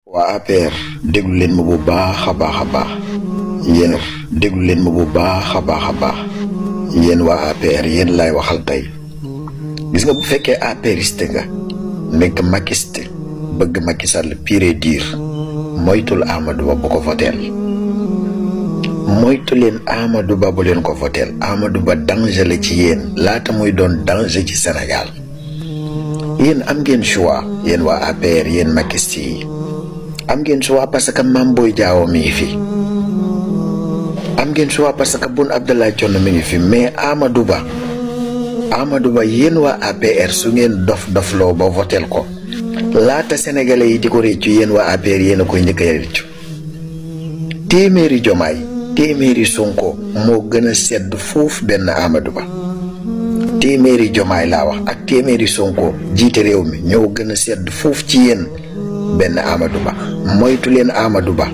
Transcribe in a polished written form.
waa APR déglu leen ma bu baax a baax a baax yéen déglu leen ma bu baax a baax a baax yéen waa APR yéen laay waxal tey gis nga bu fekkee APRiste nga nekk makiste bëgg Macky Sall pire dur moytul Amadou Ba bu ko voteel moytu leen Amadou Ba bu leen ko voteel Amadou Ba danger la ci yéen laata muy doon danger ci Sénégal yéen am ngeen choix yéen waa APR yéen makiste yi am ngeen choix parce que Mame Boye Diao mi ngi fi am ngeen choix parce que Boun Abdallah Dionne mi ngi fi mais Amadou Ba yéen waa APR su ngeen dof-dofloo ba voteel ko laata sénégalais yi di ko réccu yéen waa APR yéen a koy njëkk a réccu téeméeri Jomaay téeméeri Sonko moo gën a sedd foofu benn Amadou Ba téeméeri Jomaay laa wax ak téeméeri Sonko jiite réew mi ñoo gën a sedd foofu ci yéen benn Amadou Ba moytu leen Amadou Ba